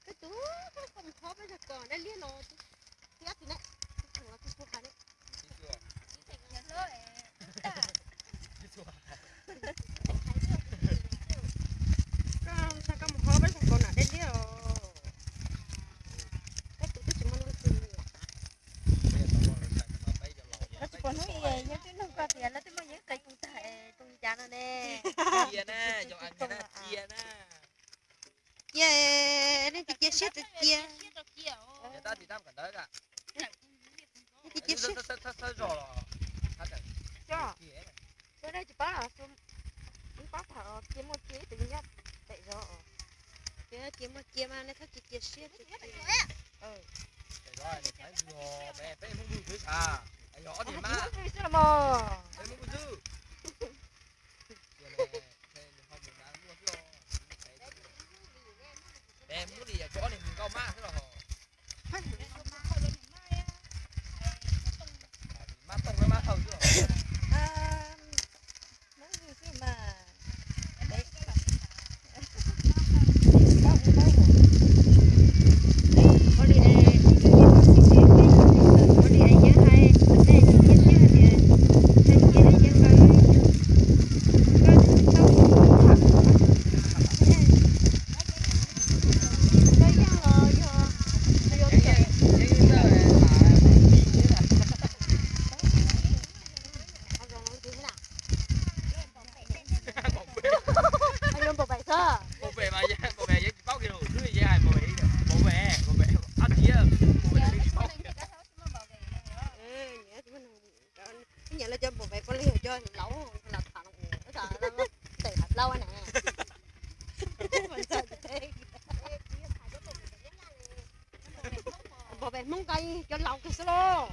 Peb tus, koj mus thov peb zog kom dab liab no, twb ob tug ne, tus tus tus tus hais ne. Koj, koj mus thov peb zog kom dab liab os. Peb tus twb tsis muaj lub twg. Lawv tsis pom hnub i, yog twb nug koj tias lawv twb muaj yeeb qe tus tag tus cas no ne. Cia na, yog cia na. Cia, nej tsis cia siab rau cia. Nej tsis cia siab. Koj nej tsis paub, paub tham cia muaj cia ib tug nyob pem zos. Cia muaj cia mas nej txhob cia cia siab rau cia. Peb Hmoob Vwj xwb, peb Hmoob Vwj xwb. Peb Hmoob li yog cov niag nkauj mab xwb los. Mab tooj mab hawj xwb. Nyiam los cov npau pem puav leej yog cov laus los tham, tawm hais plaub ne. Npau pem Hmoob nqa cov laus kawg xwb lauj.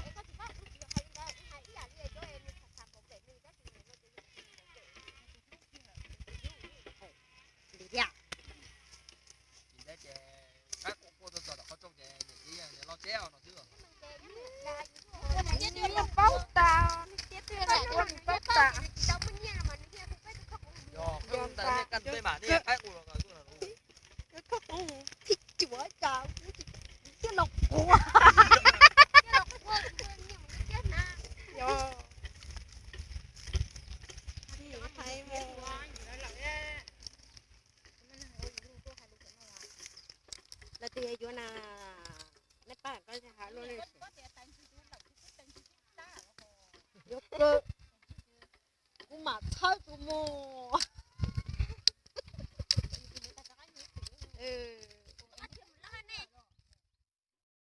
Paub tas, paub tas. Koj qub, thib cuav cas kuv tsis, tij los quav. Hais mus. Lawv tias yuav na, nej pab koj hais luaj li. Yuav kawg, kuv mam txhawb tus mus.